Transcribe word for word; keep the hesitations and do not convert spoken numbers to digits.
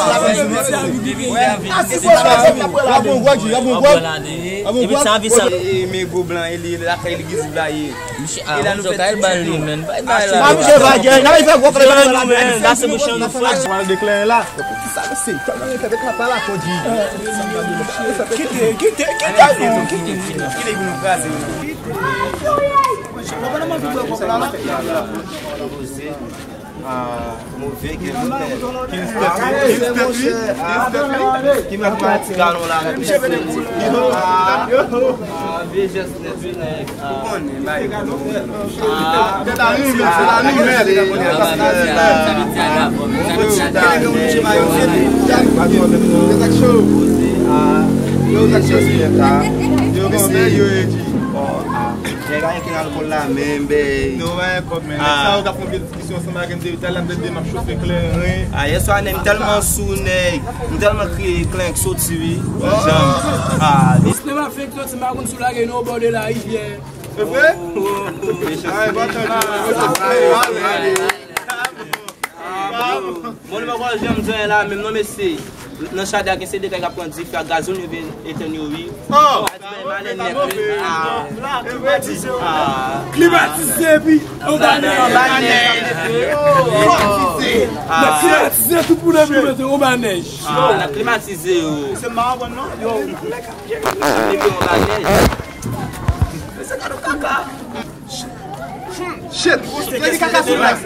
Asiko la, asiko la, asiko la. Bon, bon, bon. Epi sa vi sa. E, e, men gwo blan, e li, e lakay legliz la ye. Misye, ah, Gonzo ka al ba l li, men. Pa bay la. Ah, misye va gen, nan li fè gwo klè la, men. Gase bouch an nou, frè. Pral deklare la. Kisa misye? Kòman li fè pèp la pale ak kòdi? Kite, kite, kite nou, kite. Kite pou nou kraze. Ah, move gen lotè. Ki respèk li? Ki respèk li? Ki matematik alon la? Ah, vye jès nèt, vye nèg. Ou konnen, bay. Ah, se la limèt, se la limèt. Yo, yo, yo, yo, Nèg Ayen ki nan alkòl la menm, bèy. Nou pa gen kòb, men. Nèg sa yo k ap fè yon pil diskisyon ansanm ak M D Vital la, M D M ap chofe kleren. A, yèswa, nèg, m tèlman sou, nèg. M tèlman kriye, kleren k soti, wi. Janm. A, li. Sinema fenk soti, m pa konn si w lage nan bò de larivyè. Se vre? Ay, pa tann. Bon, nou pa wè janm jan la menm non, mesye. Nan Chada gen se de kay k ap pran dife ak gazon, yo vin etèn yo, wi. Oh! Malè nèt, wi. Ah. Klimatize, epi anba nèj. Anba nèj. Klimatize. N ap klimatize tout moun, epi mete anba nèj. Ah, n ap klimatize yo. Se mawa bon non? Yo. Mete anba nèj. Shit! Lady Gaga sou live.